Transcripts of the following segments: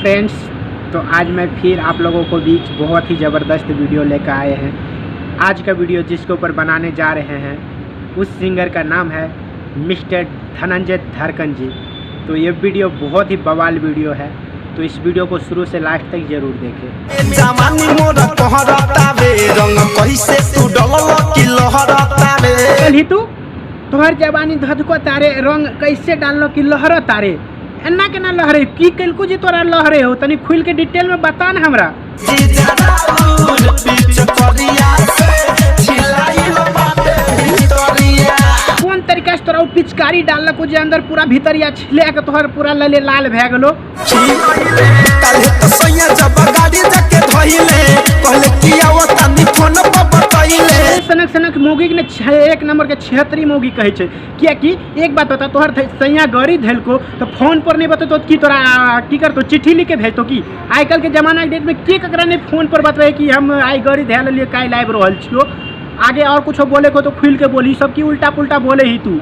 Friends, तो आज मैं फिर आप लोगों को बीच बहुत ही ज़बरदस्त वीडियो लेकर आए हैं। आज का वीडियो जिसके ऊपर बनाने जा रहे हैं उस सिंगर का नाम है मिस्टर धनंजय धरकन जी। तो ये वीडियो बहुत ही बवाल वीडियो है, तो इस वीडियो को शुरू से लास्ट तक जरूर देखें। चल ही तू तोहर जवानी धधको तारे रंग कैसे डाललो कि लहर तारे, एना केना लहरे की कलको जे तोरा लहरे हो, तनी खुल के डिटेल में बता ना हमरा। कौन तरीका से तोरा पिचकारी डाललको जे अंदर पूरा भीतरिया छिले के तोहर पूरा लले लाल भए गेलो। सनक सनक मोगी ने एक नंबर के 76 मोगी कहै छै, कियाकि एक बात बता तोहर सैया गड़ी धेलको तो फोन पर नहीं बतेतो की तोरा की करतो, चिट्ठी लिख के भेजतो की? आइ काल्हि के जमाना के डेट में के ककरा नहीं फोन पर बतबै कि हम आइ गड़ी धए लेलियै काल्हि आबि रहल छियो। आगे और कुछ बोले को तो खुल के बोली, सब की उल्टा पुल्टा बोले ही तू।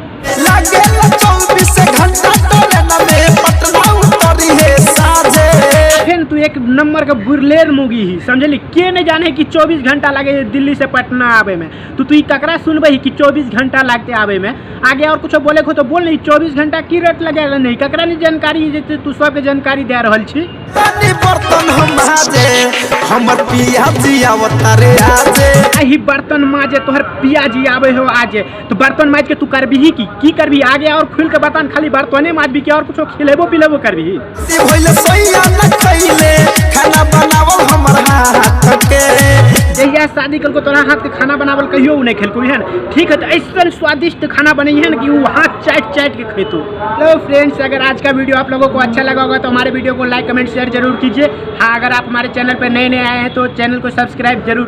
फिर तू एक नंबर के बुरलेर मुगी ही समझली, के नहीं जाने कि 24 घंटा लगे दिल्ली से पटना आवे में, तो तू ककरा सुनबही कि 24 घंटा लागते आवे में। आगे और कुछ बोले को तो बोल नहीं, 24 घंटा की रेट लगे नहीं, ककरा नहीं जानकारी जे तू सबके जानकारी दे रहल छी। आही बर्तन माजे तोहर पियाजी आवे हो आजे, तो बर्तन माज के तू करबही की करबही? आगे और खुल के बता, खाली बर्तने माजबी की और कुछ खिलेबो पिलेबो करबही? जहिया शादी कल को तोरा हाथ के खाना बनावल कहियो नहीं खेलको है, ठीक है? तो ऐसा स्वादिष्ट खाना बनी है ना कि वो हाथ चाट चाट के खेतो। हेलो फ्रेंड्स, अगर आज का वीडियो आप लोगों को अच्छा लगा होगा तो हमारे वीडियो को लाइक कमेंट शेयर जरूर कीजिए। हाँ, अगर आप हमारे चैनल पर नए नए आए हैं तो चैनल को सब्सक्राइब जरूर।